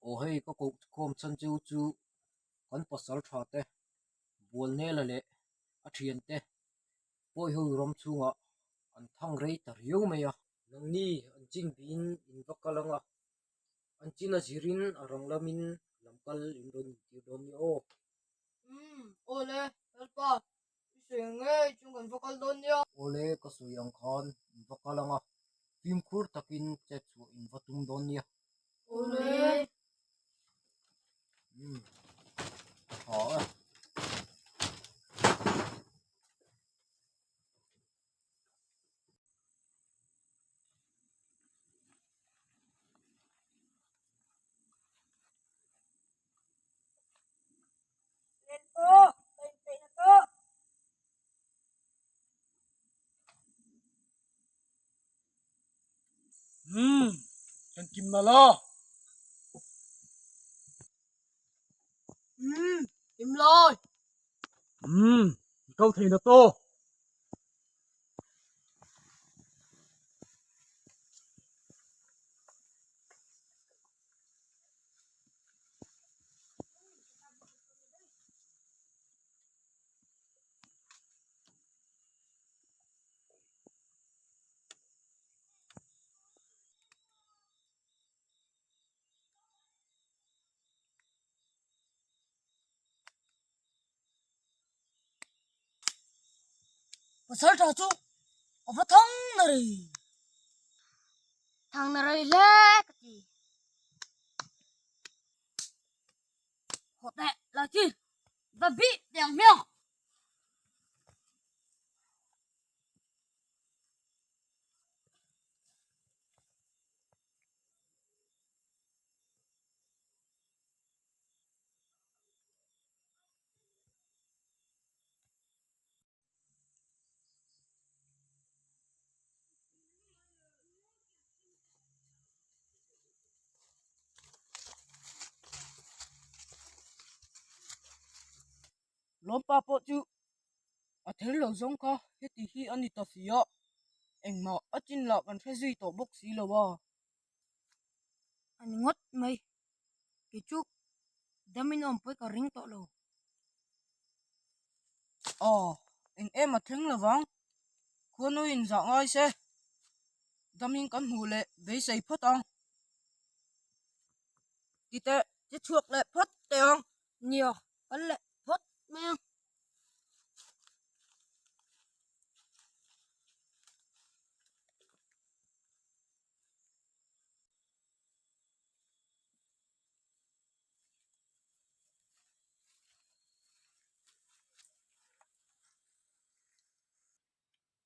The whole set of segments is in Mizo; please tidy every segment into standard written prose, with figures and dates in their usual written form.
Aw hei ka koh khawm chhan cheu chu kan pasal tha te Bualnela leh a thiante pawiho ram chhungah an thang rei ta riau mai a. Nangni an chin biin in va kal ang a, an chin a zirin a rang lamin lam kal in rawn intir dawn nia aw. Umm, aw le, Lalpa, i sawi ang ngei chung kan va kal dawn nia. Aw le, ka sawi ang khan in va kal ang a, fimkhur takin chet chhuah in va tum dawn nia. Aw le. Umm, a tha e. Umm, kan kim na la. Umm, kim lai. Umm, kal thei na to. Pasal tha chu a va thang na rei. Thang na rei hle ka ti. Haw teh la chi va bih teh ang hmiang. Lawmpa pawh chu a ther lo zawng kha heti hi a ni ta si a, engmah a chin lah kan hre zui tawh bawk si lo a. A ni ngawt mai, kei chu damin awmpui ka ring tawh lo. Aw, eng em a thleng lo vang, khuanu in zah ngai se, damin kan hmuh leh beisei phawt ang. Titeh, che chhuak leh phawt teh ang. Nia, kal leh phawt mai ang.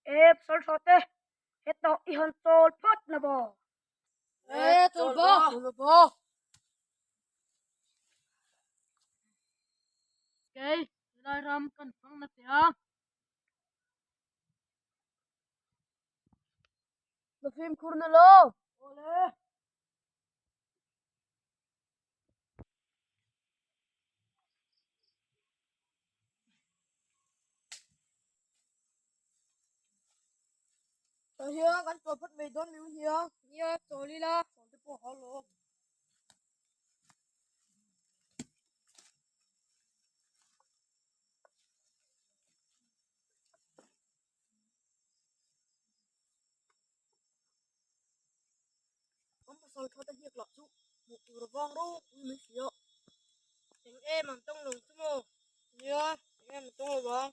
E pasal tha te, hetah i han chawl phawt na ba. E chawl ba, chawl ba. Kei, helai ram kan fang na teh a. Na fimkhur na lo. Awle. Tah hian kan chawl phawt mai dawn miu nia. Nia, chawl ila. Chawl te pawh a hau lo. Kan pasal tha te hniak lah chu hmuh tur a vang ropui mai si a. Eng em an tawng lo chu maw? Nia, eng em an tawng lo vang.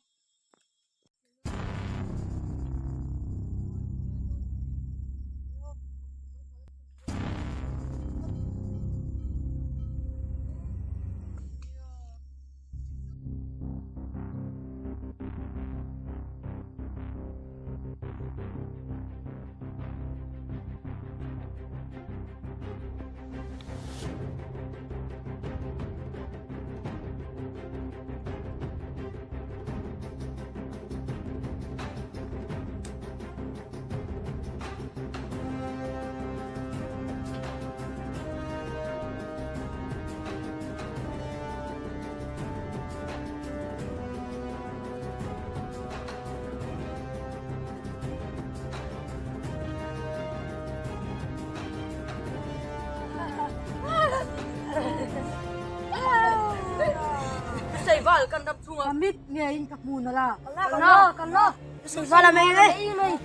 val kan ram chhungah. Ka mit ngeiin ka hmu nalh a. Kan la, kan la. Lusei val a mei mai.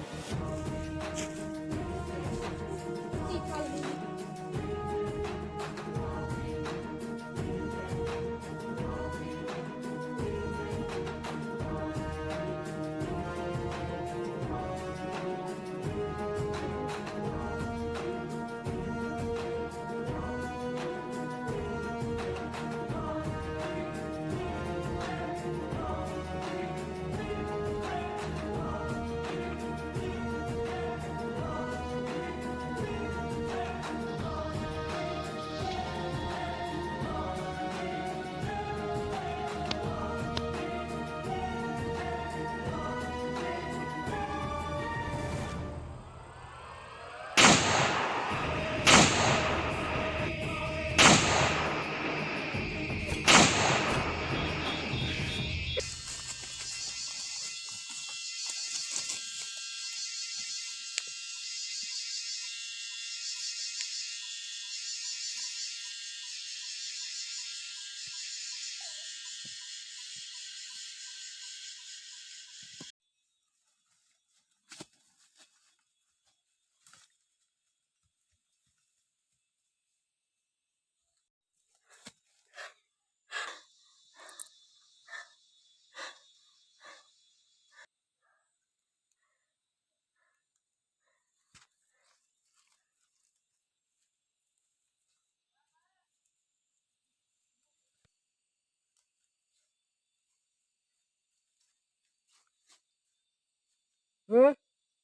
He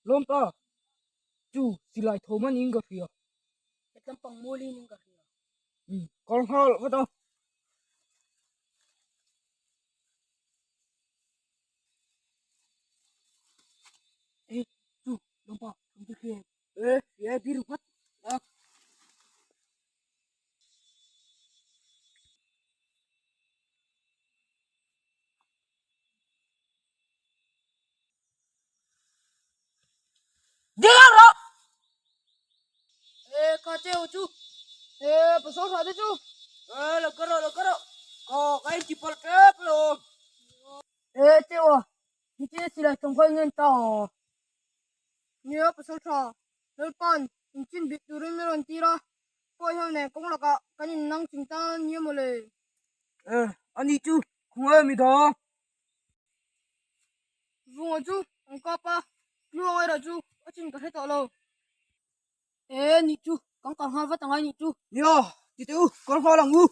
lawmpa chu silai tho man in ka hria. Hetlam pang mawlin in ka hria. Um kal nghal vat a. E chu lawmpa kan ti hria. E hria bir vat a. Ding ang rawh! E kha cheu chu e pasal tha te chu e lo ka rawh lo ka rawh ka ka in ti palh tep lo e cheu a ni che silai thawng kha i ngen ta aw nia pasal tha lalpan in chin bik turin min rawn tir a pawi ho nen kawng lakah kan in nang ching ta nia mawle e ani chu khawngaih mi dang Vunga chu an kap a, tluang erawh chu a chin ka hre tawh lo. E nih chu, kan kal nghal vat angai nih chu. Nia, ti teh u, kal nghal ang u.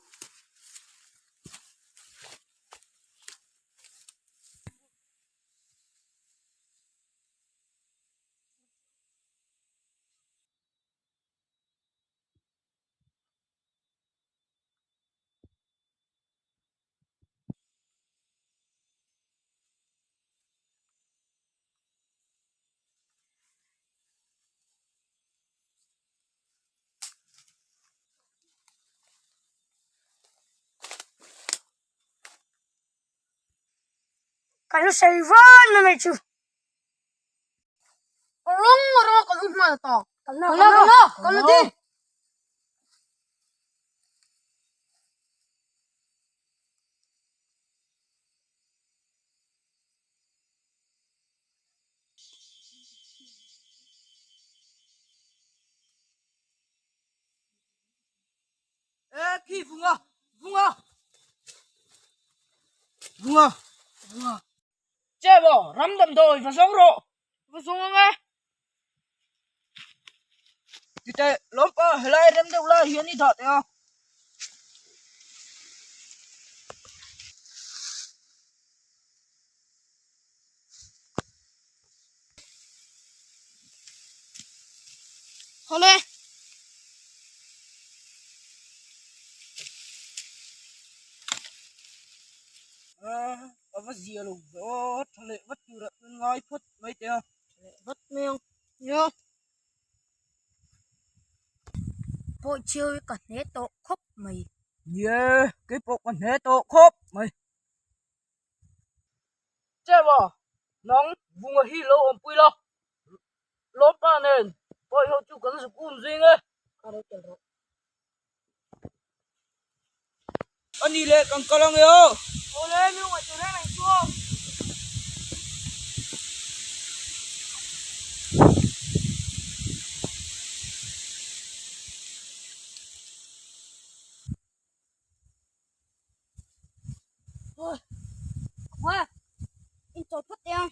Kan sawi vawn mai mai chu. Rawng rawng kan um hman ta. Kan la kan la kan la ti. E khi vunga vunga vunga vunga Che maw ram damdawi va zawng rawh. Va zawng ang e. Titeh lawmpa helai rem deuh lai hian i dah teh a. Hawle. A va zia lo ve aw, tha leh vat tur ah chuan ngai phawt mai teh a. Tha leh vat mai ang. Nia. Pawh chhiau hi ka hne tawh khawp mai. Nia, keipawh ka hne tawh khawp mai. Chema, nang vunga hi lo awmpui la, Lawmpa nen pawi ho chu kan zuk um zing e. Ka lo tel rawh. A ni leh kan kal ange aw. Awle, mi lo ngaihtuah reng reng chu aw. Hoa, in chawl phawt teh ang.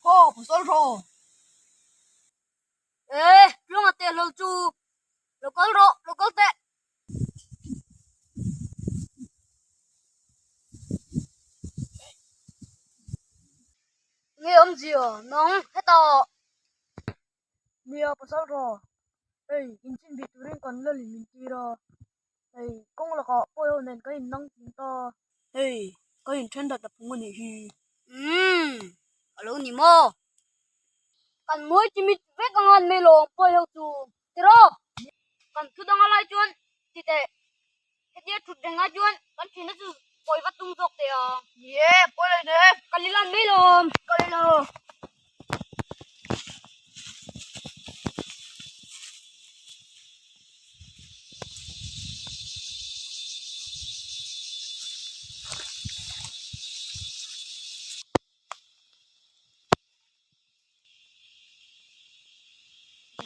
Thaw, pasal thaw. E, tluanga teh hlawlh chu lo kal rawh, lo kal teh. Nge awmzia nang hetah Nia pasal thaw, hei inchin bih turin kan lalin min tir a, hei kawng lakah pawi ho nen kan innang tling ta. Hei ka inthen dat a phung a nih hi. Umm, a lo ni maw? Kan mawi chimit vek ang an mai lawng pawi ho chu tiraw? Kan thu dang a lai chuan ti teh, hetia thut reng ai chuan kan thinna chu pawi va tum zawk teh ang. Ni e, pawi lo in e. Ka li lan mai lawm. Ka li lo.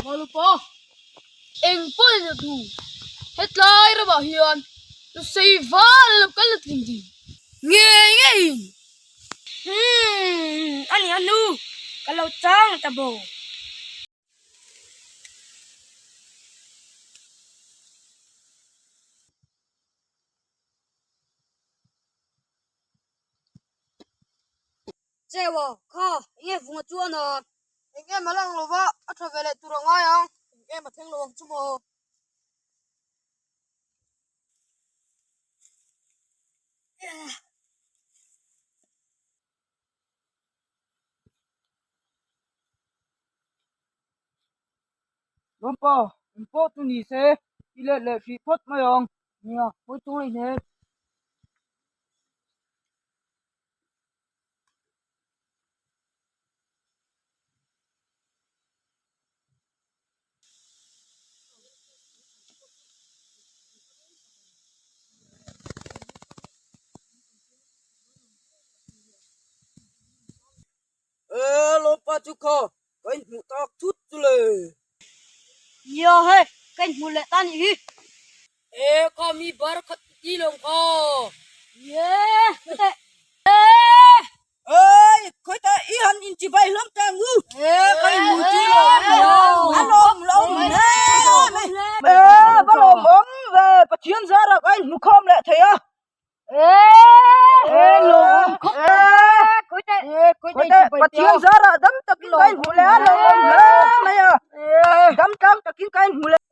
Valupa, eng pawh ni tu, hetlai ramah hian lusei val a lo kal la tling ding ngei ngeiin. Umm, a ni a nu, ka lo chang ta bawk. Chewa, kha, eng nge vunga chuan a? Eng em a lang lo va, a tha ve leh tur a ngai ang. Eng em a thleng lo ang chu maw? Lawmpa, eng pawh chu ni se, i let leh hrih phawt mai ang. Nia, hawi chung a inhel. E lawmpa chu kha ka inhmuh tak thut chu le. Nia hei, ka inhmuh leh ta nih hi. E kha mi bar khat ti lawng kha. Ye, teh. Oi, khoi ta i han in chi bai hlawm ta ngu. E ka inhmuh chu lo. A lawm lawm hle mai. E va lawm awm ve, Pathian zarah ka inhmu khawm leh thei a. Pathian zarah dam takin ka inhmu leh a, lo awm hle mai a, dam tlang takin ka inhmu leh.